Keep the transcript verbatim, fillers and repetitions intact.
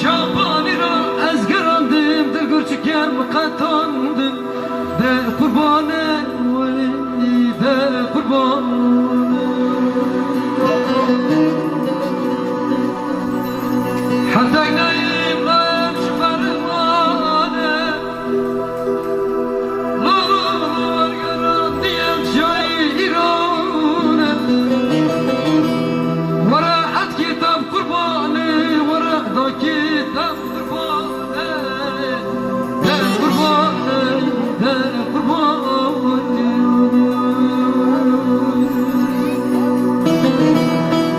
Çapanî ra ez gerandim, dil gurçikem qetandim. De qurbane wê, de qurban.